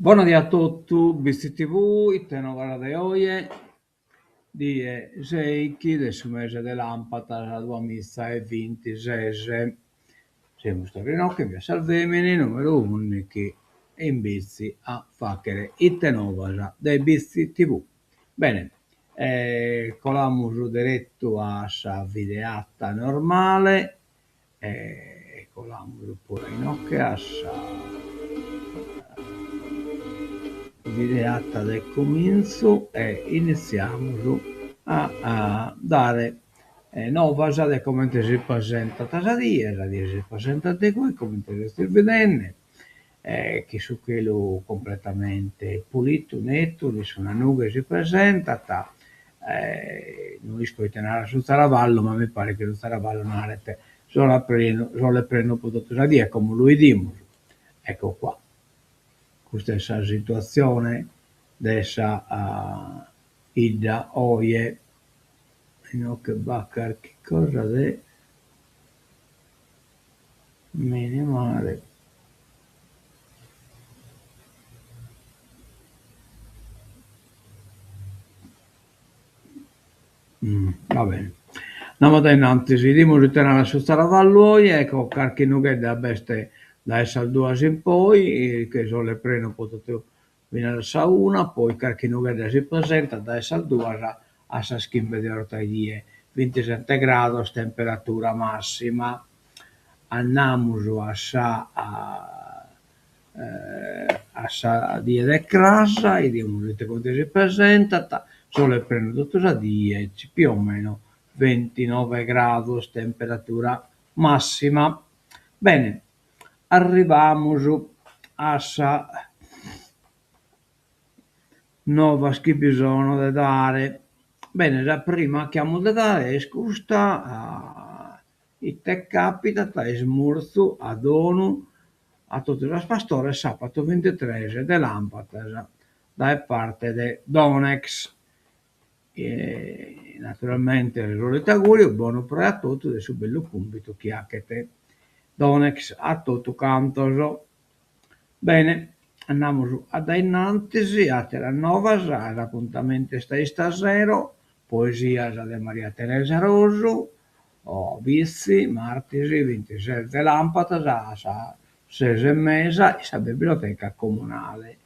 Bona die a totu, Bitzi TV, ite novas de oje, die seichi de su mese de làmpadas duamiza e bintises. Semus torra inoghe in via Salvemini numeru ùndighi in Bitzi a fàghere ite novas de Bitzi TV. Bene, colamus deretu a sa videata normale E colamus puru a inoghe a sa videata de cumintzu e initziamus a dare novas de comente si presentat sa die, sa die si presentat de goi comente sezis bidende e chin su chelu completamente pulitu, netu, nissuna nughe si presentat, no isco ite narat su zaravallu ma mi paret chi su zaravallu naret sole prenu, sole prenu pro totu sa die, como lu 'idimus. Ecco qua, custa est sa situatzione de sa 'idda oje, inoghe b'at carchi cosa de minimare. Va bene. Andamus dae innantis, 'idimus ite narat su zaravallu oje, ecco carchi nughedda b'est dae sas duas in poi, che sole prenu pro totu finas a sa una, poi carchi nughedda si presentat dae sas duas a sas chimbe de 'ortaedie, bintisete grados temperatura massima. Andamus a sa a sa die de cras, 'idimus ite comente si presentat, sole prenu totu sa die, più o meno bintinove grados temperatura massima. Bene Arribamus a sas novas chi bi sono de dare. Bene, sa prima chi amus de dare est custa, ite capitat, ismurzu a donu a totu sos pastores sàpatu bintitres de làmpadas dae parte de Donex. Naturalmente su solitu auguriu, bonu proe a totu de su bellu cumbitu chi 'achet Donex a totu cantos. Bene, andamus a dae innantis, àteras novas, s'apuntamentu est a istasero, poesias de Maria Teresa Rosu, Bitzi, martis bintises de làmpadas a sas ses e mesa in sa biblioteca comunale.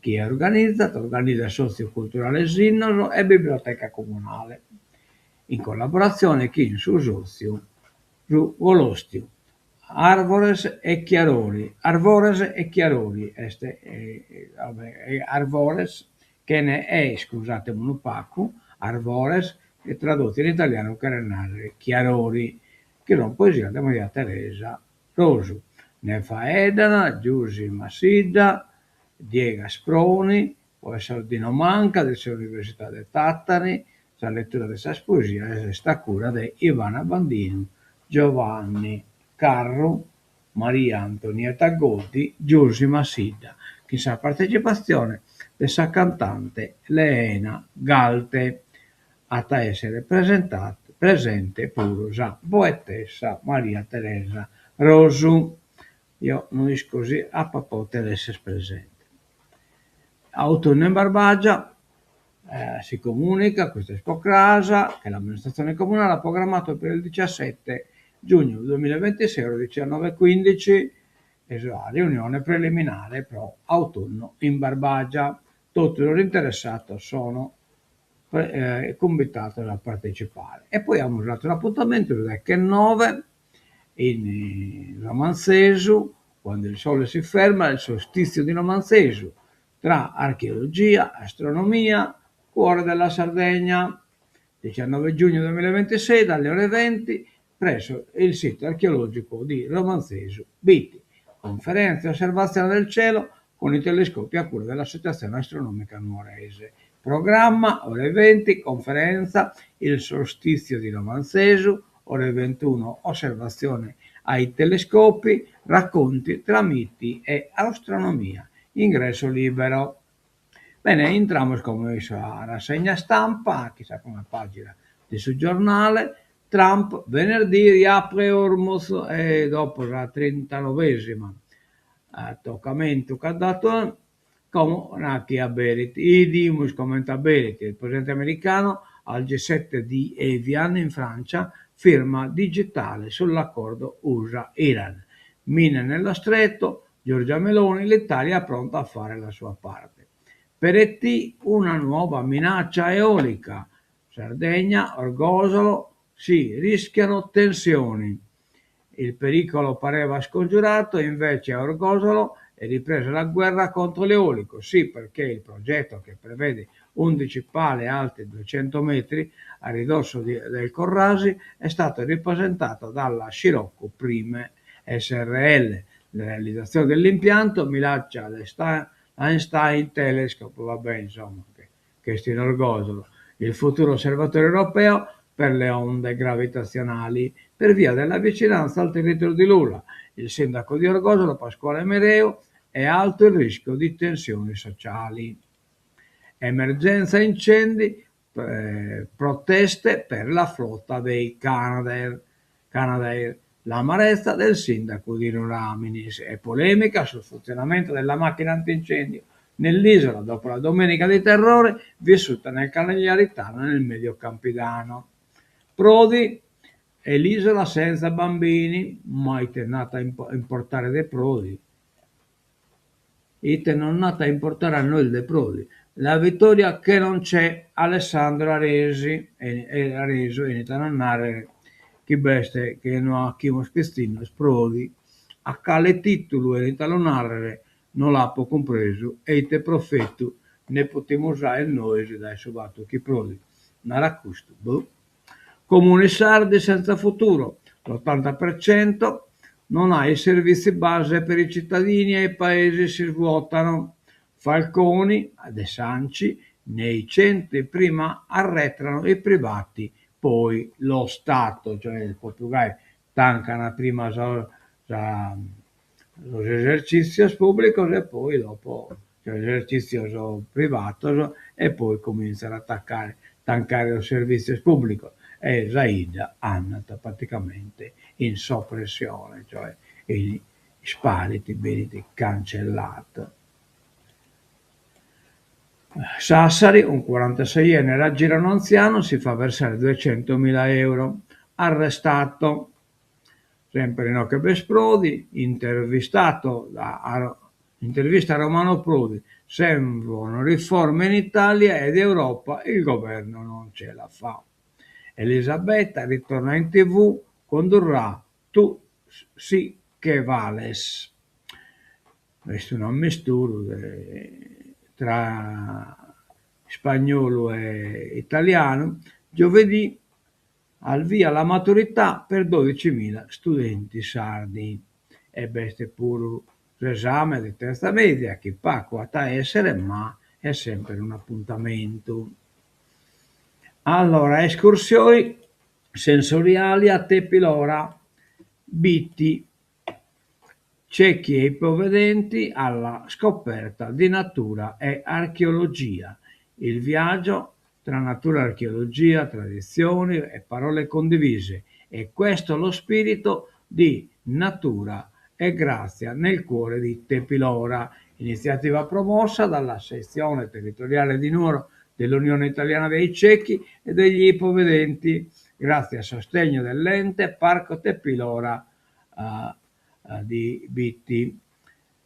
Chie organizat? Organizat Sòtziu Culturale Sinnos e Biblioteca Comunale, in collaboratzione chin su Sòtziu Su Golòstiu, Àrvores e Chiarori, Arvores e Chiarori, est Arvores chene e, iscusatemi unu pacu, Arvores e tradotu in italianu cheret nàrrere Chiarori, chi son poesias de Maria Teresa Rosu. Nde faeddan Giusy Massidda, Diegu Asproni, professor Dino Manca de s'Università de Tàtari, sa letura de sas poesias est a cura de Ivana Bandinu, Giovanni Carru, Maria Antonietta Goddi, Giusy Massidda, chin sa partecipatzione de sa cantante Leena Galte. At a èssere presente puru sa poetessa Maria Teresa Rosu. Eo no isco si apo a pòdere èssere presente. Autunno in Barbagia, si comunica, custu est pro cras, che l'amministrazione comunale ha programmato per il 17 giugno 2026 ore 19.15 sa riunione preliminare pro Autunno in Barbagia. Totu sos interessados sono cumbitados a partecipare. E poi amus àteru apuntamentu su deghennoe in Romanzesu, quando il sole si ferma, il solstizio di Romanzesu, tra archeologia, astronomia, cuore della Sardegna, 19 giugno 2026 dalle ore 20 presso il sito archeologico di Romanzesu, Bitti. Conferenza e osservazione del cielo con i telescopi a cura dell'Associazione Astronomica Nuorese. Programma, ore 20, conferenza Il solstizio di Romanzesu, ore 21, osservazione ai telescopi, racconti tra miti e astronomia. Ingresso libero. Bene, intramus como in sa rassegna stampa, chin sa prima pagina de su giornale, Trump venerdì riapre Hormuz e dopo sa trintanovesima tocamentu ch'at datu. Como nachi aberit. 'Idimus comente aberit. Il presidente americano al G7 di Evian in Francia firma digitale sull'accordo USA-Iran. Mine nello stretto, Giorgia Meloni, l'Italia pronta a fare la sua parte. Peretti una nuova minaccia eolica. Sardegna, Orgosolo, si rischiano tensioni. Il pericolo pareva scongiurato, invece a Orgosolo è ripresa la guerra contro l'eolico. Sì, perché il progetto che prevede 11 pale alte 200 metri a ridosso di, del Corrasi è stato ripresentato dalla Scirocco Prime SRL. La realizzazione dell'impianto minaccia l'Einstein Telescope, vabbè insomma, che est in Orgosolo, il futuro osservatorio europeo per le onde gravitazionali, per via della vicinanza al territorio di Lula. Il sindaco di Orgosolo, Pasquale Mereu, è alto il rischio di tensioni sociali. Emergenza incendi, proteste per la flotta dei Canadair. Canadair. L'amarezza del sindaco di Nuraminis e polemica sul funzionamento della macchina antincendio nell'isola dopo la domenica di terrore vissuta nel Cagliaritano e nel Medio Campidano. Prodi e l'isola senza bambini, ma ite nd'at a importare de Prodi? Ite nos nd'at a importare a nois de Prodi? La vittoria che non c'è, Alessandro Aresi, Aresu 'enit a nos narrer chi b'est chi no 'achimus pitzinnos, Prodi, a cale titulu 'enit a lu narrer no l'apo cumpresu e ite profetu nde potimus aer nois dae su fatu chi Prodi narat custu, boh. Comuni sardi senza futuro, l'ottanta per cento non ha i servizi base per i cittadini e i paesi si svuotano. Falconi, de s'Anci, nei centri prima arretrano i privati, poi lo Stato, cioè propriu gai, tancan prima sos sa sos esercìtzios pùblicos e poi dopo sos esercìtzios privatos e poi comintzan a tancare tancare sos servìtzios pùblicos e sa 'idda andat praticamente in soppressione, cioè isparit, benit cancellata. Sassari, un 46enne raggira un anziano, si fa versare 200.000 euro. Arrestato. Semper inoghe b'est Prodi, intervistato da intervista a Romano Prodi, servono riforme in Italia ed Europa, il governo non ce la fa. Elisabetta ritorna in TV, condurrà Tu sì che vales. Est un'ammisturu de tra ispagnolu e italianu. Giovedì al via la maturità per dodicimila studenti sardi. E b'est puru s'esame de terza media chi pagu at a èssere ma est semper un'apuntamentu. Allora, escursioni sensoriali a Tepilora, Bitti, ciechi e ipovedenti alla scoperta di natura e archeologia. Il viaggio tra natura, archeologia, tradizioni e parole condivise. È questo lo spirito di Natura e Grazia nel cuore di Tepilora, iniziativa promossa dalla sezione territoriale di Nuoro dell'Unione Italiana dei Ciechi e degli Ipovedenti, grazie al sostegno dell'ente Parco Tepilora di Bitti.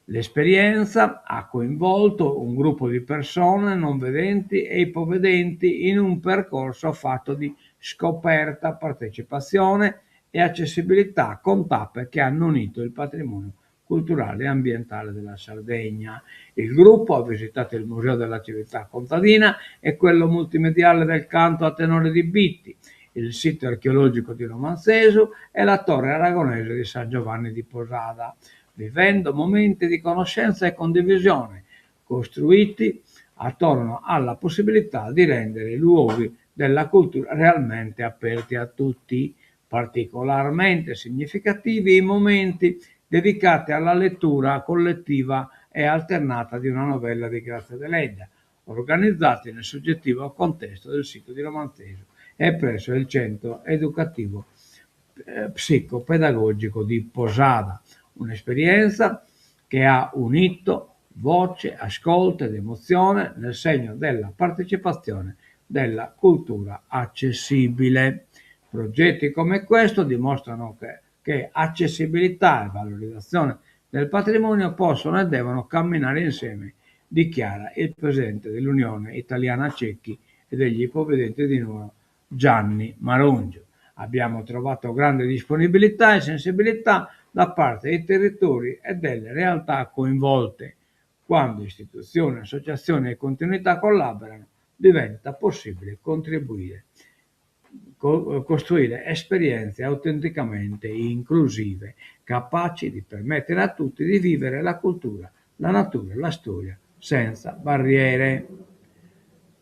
L'esperienza ha coinvolto un gruppo di persone non vedenti e ipovedenti in un percorso fatto di scoperta, partecipazione e accessibilità con tappe che hanno unito il patrimonio culturale e ambientale della Sardegna. Il gruppo ha visitato il Museo della Civiltà Contadina e quello multimediale del canto a tenore di Bitti, il sito archeologico di Romanzesu e la Torre Aragonese di San Giovanni di Posada, vivendo momenti di conoscenza e condivisione costruiti attorno alla possibilità di rendere i luoghi della cultura realmente aperti a tutti. Particolarmente significativi i momenti dedicati alla lettura collettiva e alternata di una novella di Grazia Deledda, organizzati nel suggestivo contesto del sito di Romanzesu e presso il Centro Educativo Psicopedagogico di Posada. Un'esperienza che ha unito Voce, ascolto ed emozione nel segno della partecipazione della cultura accessibile. Progetti come questo dimostrano che, che accessibilità e valorizzazione del patrimonio possono e devono camminare insieme, dichiara il presidente dell'Unione Italiana Ciechi e degli Ipovedenti di Nuoro, Gianni Marongiu. Abbiamo trovato grande disponibilità e sensibilità da parte dei territori e delle realtà coinvolte. Quando istituzioni, associazioni e comunità collaborano, diventa possibile contribuire costruire esperienze autenticamente inclusive, capaci di permettere a tutti di vivere la cultura, la natura, la storia senza barriere.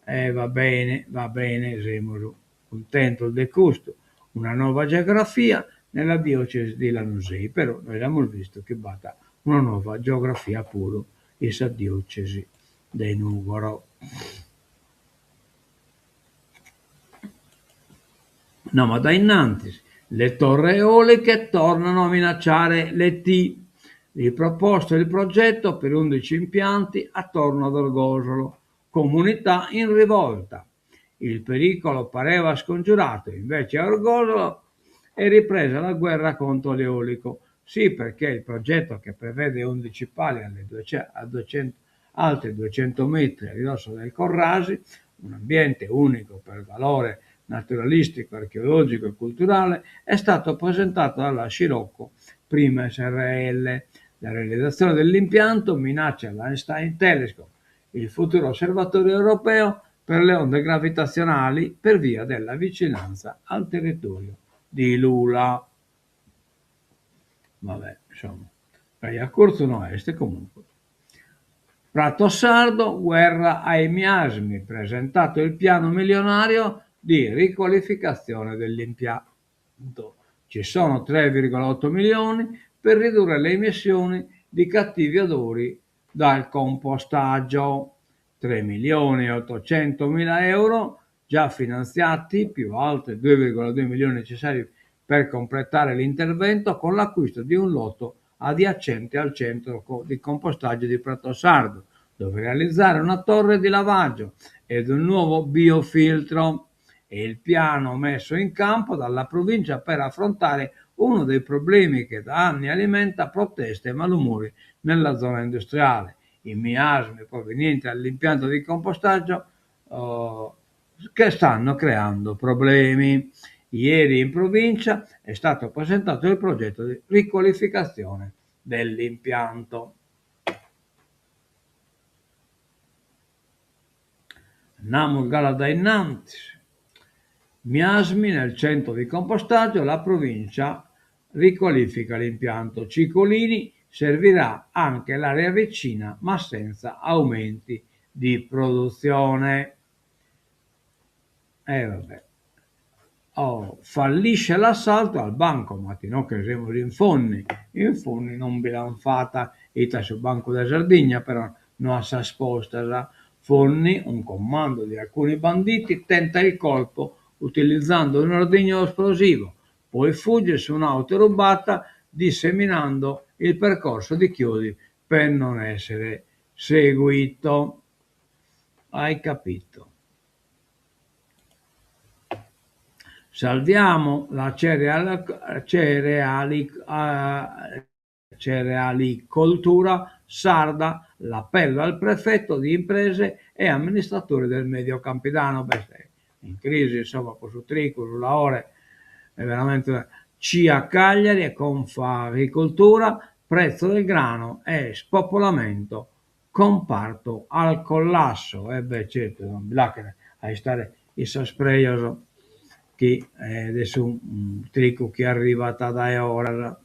E va bene, va bene, semus cuntentos de custu. Una nova geografia nella diocesi di Lanusei, però nois amus bistu chi b'at una nova geografia puru in sa diocesi de Nùgoro. No, ma dae innantis, le torri eoliche tornano a minacciare Leti. Riproposto il progetto per 11 impianti attorno ad Orgosolo. Comunità in rivolta. Il pericolo pareva scongiurato, invece a Orgosolo è ripresa la guerra contro l'eolico. Sì, perché il progetto che prevede 11 pali alle a 200, altri 200 metri a ridosso del Corrasi, un ambiente unico per valore naturalistico, archeologico e culturale, è stato presentato dalla Scirocco Prima SRL. La realizzazione dell'impianto minaccia l'Einstein Telescope, il futuro osservatorio europeo per le onde gravitazionali per via della vicinanza al territorio di Lula. Vabbè, insomma, gai a curtzu no est comunque. Pratosardo, guerra ai miasmi, presentato il piano milionario di riqualificazione dell'impianto. Ci sono 3,8 milioni per ridurre le emissioni di cattivi odori dal compostaggio. 3 milioni e 800 mila euro già finanziati, più altri 2,2 milioni necessari per completare l'intervento con l'acquisto di un lotto adiacente al centro di compostaggio di Pratosardo, dove realizzare una torre di lavaggio ed un nuovo biofiltro. È il piano messo in campo dalla provincia per affrontare uno dei problemi che da anni alimenta proteste e malumori nella zona industriale. I miasmi provenienti dall'impianto di compostaggio oh, che stanno creando problemi. Ieri in provincia è stato presentato il progetto di riqualificazione dell'impianto. Andamus galu a dae innantis. Miasmi nel centro di compostaggio, la provincia riqualifica l'impianto. Cicolini servirà anche l'area vicina, ma senza aumenti di produzione. E vabbè. Oh, fallisce l'assalto al bancomat, no che semus in Fonni, in Fonni non bi l'an fata, ita su Bancu de Sardigna però, no a sas postas. Fonni, un commando di alcuni banditi, tenta il colpo utilizzando un ordigno esplosivo, poi fugge su un'auto rubata disseminando il percorso di chiodi per non essere seguito. Hai capito? Salviamo la cereal, cereali, uh, cerealicoltura sarda, l'appello al prefetto di imprese e amministratori del Medio Campidano. Beh, in crisi, insomma, con su tricu, su laore, è veramente CIA Cagliari e Confagricoltura, prezzo del grano e spopolamento, comparto al collasso. E beh, certo, non bi l'at a istare in sos prejos chi de su tricu chi arrivat dae 'oras.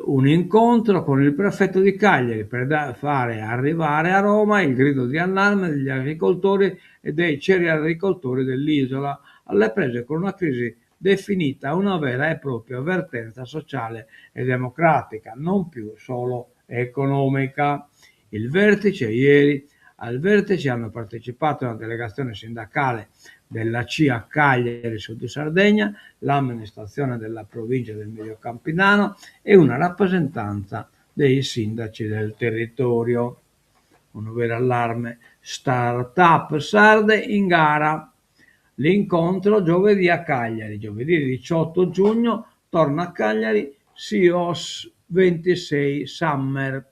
Un incontro con il prefetto di Cagliari per fare arrivare a Roma il grido di allarme degli agricoltori e dei cerealicoltori dell'isola, alle prese con una crisi definita una vera e propria vertenza sociale e democratica, non più solo economica. Il vertice ieri al vertice hanno partecipato una delegazione sindacale della CIA Cagliari Sud Sardegna, l'amministrazione della provincia del Medio Campidano e una rappresentanza dei sindaci del territorio. Unu veru allarme. Start-up sarde in gara. L'incontro giovedì a Cagliari. Giovedì 18 giugno torna a Cagliari CEOs 26 Summer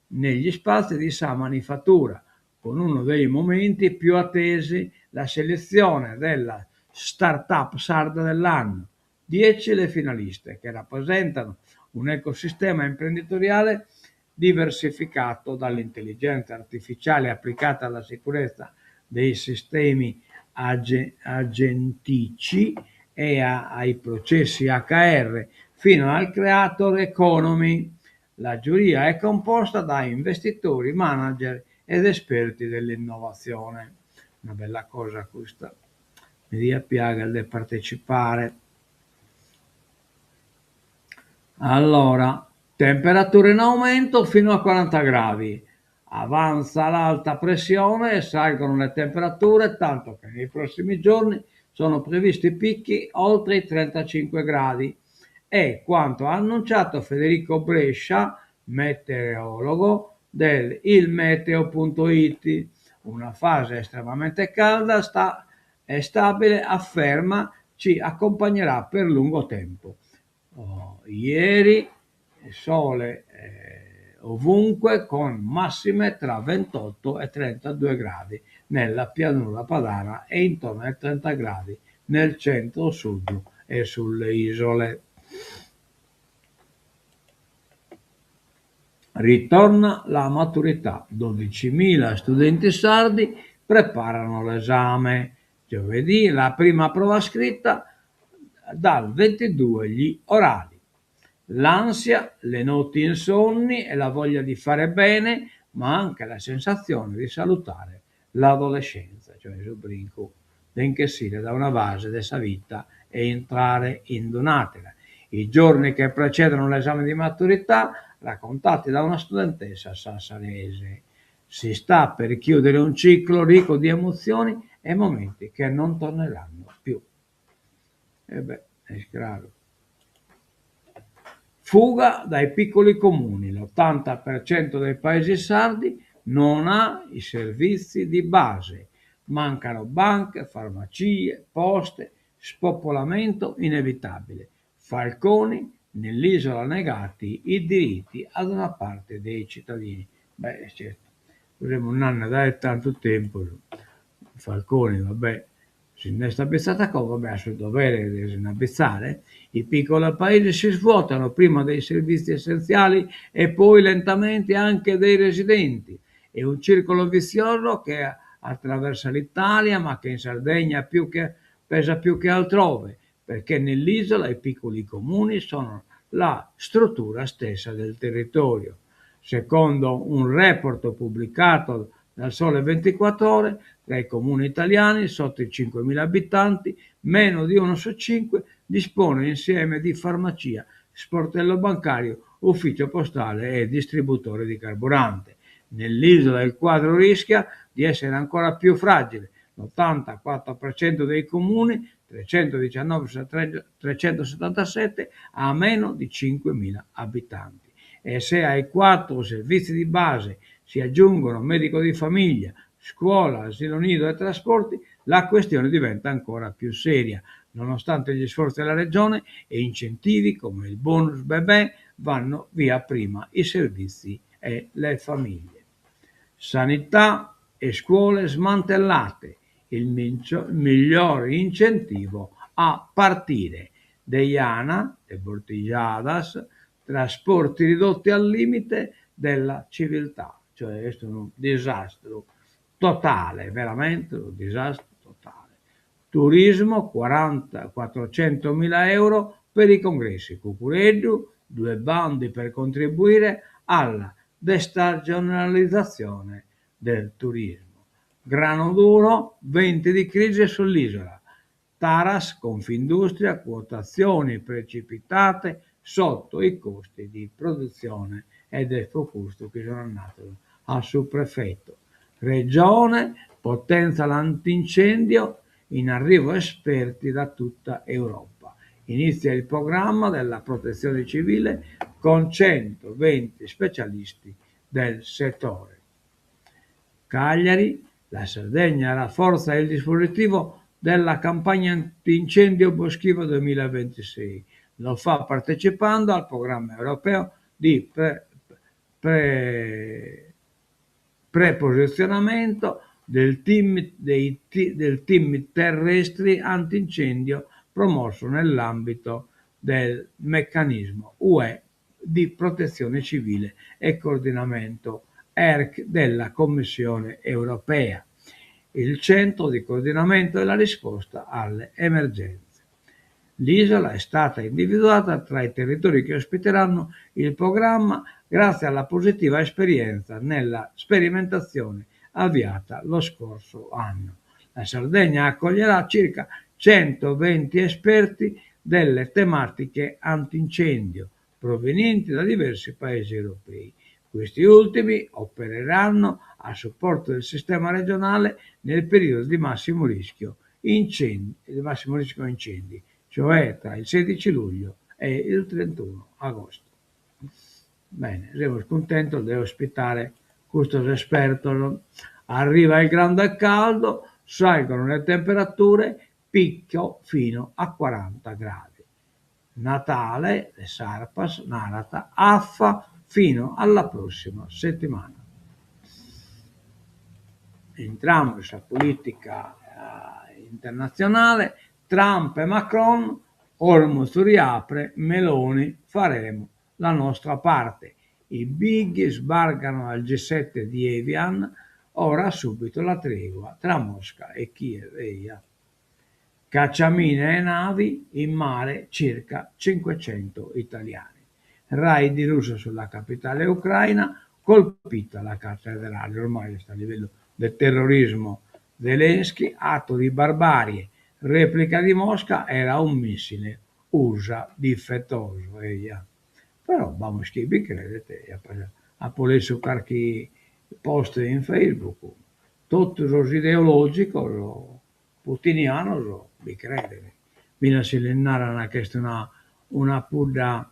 negli spazi di Sa Manifattura, con uno dei momenti più attesi, la selezione della Start-up sarda dell'anno. 10 le finaliste, che rappresentano un ecosistema imprenditoriale diversificato, dall'intelligenza artificiale applicata alla sicurezza dei sistemi agentici e ai processi HR, fino al creator economy. La giuria è composta da investitori, manager ed esperti dell'innovazione. Una bella cosa custa, mi diat piagher de partecipare. Allora, temperature in aumento fino a 40 gradi. Avanza l'alta pressione e salgono le temperature, tanto che nei prossimi giorni sono previsti picchi oltre i 35 gradi. È quanto ha annunciato Federico Brescia, meteorologo del ilmeteo.it. Una fase estremamente calda sta, e stabile, afferma, ci accompagnerà per lungo tempo. Oh, ieri sole eh, ovunque con massime tra 28 e 32 gradi nella pianura padana e intorno ai 30 gradi nel centro-sud e sulle isole. Ritorna la maturità, 12.000 studenti sardi preparano l'esame. Giovedì la prima prova scritta, dal 22 gli orali. L'ansia, le notti insonni e la voglia di fare bene, ma anche la sensazione di salutare l'adolescenza, cioè su brincu de nch'essire da una fase de sa vita e intrare in un'àtera. I giorni che precedono l'esame di maturità, raccontati da una studentessa sassarese. Si sta per chiudere un ciclo ricco di emozioni e momenti che non torneranno più. E beh, est craru. Fuga dai piccoli comuni, l'80% dei paesi sardi non ha i servizi di base, mancano banche, farmacie, poste, spopolamento inevitabile. Falconi, nell'isola negati i diritti ad una parte dei cittadini. Beh, certo, semus nande dae tantu tempus, Falconi, vabbè, si nd'est abbizzadu como, vabbè, at su dovere de si nd'abbizzare, i piccoli paesi si svuotano prima dei servizi essenziali e poi lentamente anche dei residenti. È un circolo vizioso che attraversa l'Italia, ma che in Sardegna più che, pesa più che altrove, perché nell'isola i piccoli comuni sono la struttura stessa del territorio. Secondo un report pubblicato dal Sole 24 Ore, tra i comuni italiani sotto i 5.000 abitanti, meno di uno su cinque dispone insieme di farmacia, sportello bancario, ufficio postale e distributore di carburante. Nell'isola il quadro rischia di essere ancora più fragile. L'84% dei comuni, 319 su 377, ha meno di 5.000 abitanti. E se ai quattro servizi di base si aggiungono medico di famiglia, scuola, asilo nido e trasporti, la questione diventa ancora più seria. Nonostante gli sforzi della regione e incentivi come il bonus bebè, vanno via prima i servizi e le famiglie. Sanità e scuole smantellate, il miglior incentivo a partire. Deiana, de Bortigiadas, trasporti ridotti al limite della civiltà. Cioè est unu disastru totale, veramente unu disastru totale. Turismo, 40, 400.000 euro per i congressi. Cuccureddu, due bandi per contribuire alla destagionalizzazione del turismo. Grano duro, venti di crisi sull'isola. Taras, Confindustria, quotazioni precipitate sotto i costi di produzione ed est pro custu chi sono andados a su prefetto. Regione, potenza l'antincendio, in arrivo esperti da tutta Europa. Inizia il programma della Protezione Civile con 120 specialisti del settore. Cagliari, la Sardegna rafforza il dispositivo della campagna antincendio boschivo 2026. Lo fa partecipando al programma europeo di pre, pre, preposizionamento del team, dei, del team terrestri antincendio promosso nell'ambito del meccanismo UE di protezione civile e coordinamento ERC della Commissione europea, il centro di coordinamento e la risposta alle emergenze. L'isola è stata individuata tra i territori che ospiteranno il programma grazie alla positiva esperienza nella sperimentazione avviata lo scorso anno. La Sardegna accoglierà circa 120 esperti delle tematiche antincendio provenienti da diversi paesi europei. Questi ultimi opereranno a supporto del sistema regionale nel periodo di massimo rischio incendi, di massimo rischio incendi, cioè tra il 16 luglio e il 31 agosto. Bene, semus cuntentos de ospitare custos espertos. Arriva il grande caldo, salgono le temperature, picco fino a 40 gradi. Natale, de s'Arpas, narat afa fino alla prossima settimana. Intramus in sa polìtica internatzionale, Trump e Macron, Hormuz riapre, Meloni, faremo la nostra parte. I big sbarcano al G7 di Evian, ora subito la tregua tra Mosca e Kiev. Eia. Cacciamine e navi in mare circa 500 italiani. Raid russo sulla capitale ucraina, colpita la cattedrale, ormai est a livellu de terrorismo. Zelensky, atto di barbarie, replica di Mosca, era un missile USA difettoso. Eia. Però b'amus chie bi credet, apo lessu carchi post in Facebook, totu sos ideològicos putinianos bi credent, finas si lis naran chi est una una pudda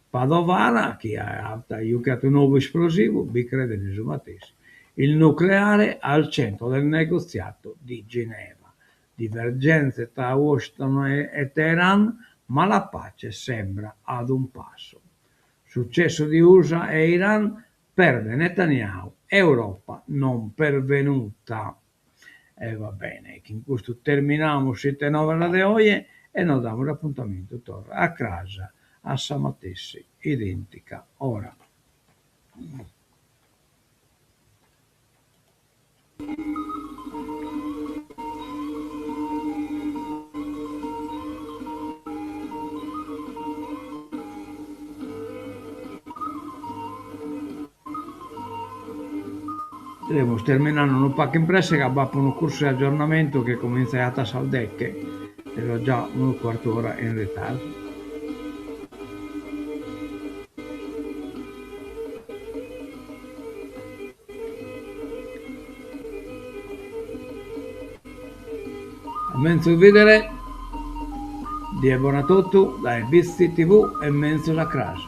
padovana chi at giughiat un'ovu esplosivu, bi credent su matessi. Il nucleare al centro del negoziato di Ginevra. Divergenze tra Washington e Teheran, ma la pace sembra ad un passo. Successo di USA e Iran, perde Netanyahu, Europa non pervenuta. E va bene, chin custu terminamus s'Itenovas de oje e nos damus apuntamentu torra a cras a sa matessi identica ora. Semus terminande unu pagu in presse ca b'apo unu cursu de aggiornamentu chi comintzaiat a sas deche e so già unu cuartu ora in ritardu. A menzus bìdere, die bona a totu dae Bitzi TV e menzus a cras.